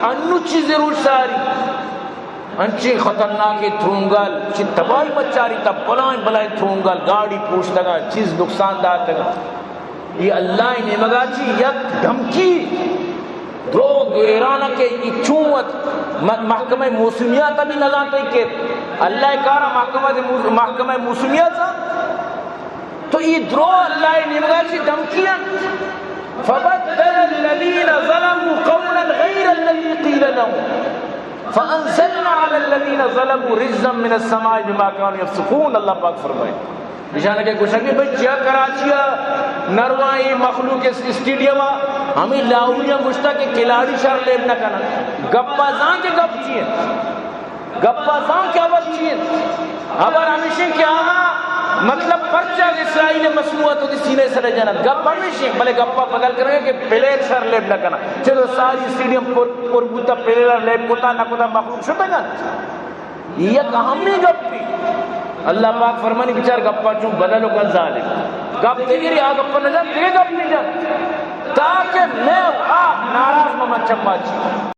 انو چیزے روچ ساری، انچیں خطرناکیں ترونگل، چی تباہی مچاری تا، بلائیں بلائیں ترونگل، گاڑی پوشتگا، چیز نقصان داتگا۔ یہ اللہ نیمگا چی یک دھمکی، دروگ ایران کہ یہ چون وت م-، محکمہ موسمیات بھی نزانتے کہ اللہ کارا محکمہ دے موس-، محکمہ موسمیات زانت۔ تو یہ درو اللہ نیمگا چی دھمکی انت۔ فبدل الذين ظلموا قولا غير الذي قيل لهم فأنزلنا على الذين ظلموا رجزا من السماء بما كانوا يفسقون۔ اللہ پاک فرمائے، ایشان کہ گوشگ کہ بھئی چیا کراچی ءَ نروائیں مخلوق اس-، اسٹیڈیم ءَ، ہمیں لاہوریاں گوشتا کہ کھلاڑی شر لیب نہ کنا۔ گپا زان کہ گپ چی انت؟ گپا زان کہ خبر چی انت؟ خبر ہمیش انت کہ آہاں مطلب پرچا اسرائیل مصنوعات وتی سینے سر جنت۔ گپ ہمیش انت، بلے گپا بدل کرنے کہ پلیئر شر لیب نہ کنا۔ چلو ساری اسٹیڈیم پر، پر بوتا، پلیئر لیب کتا نہ کتا، مخلوق شتگ انت۔ یک اہمیں گپے۔ اللہ پاک فرمانی بچار گپا چون بدل و کن ظالم۔ گپ دگری آ گپا نہ جان، دگہ گپ نہ جان۔ تاکہ میں آ ناراض مہ من چما چی۔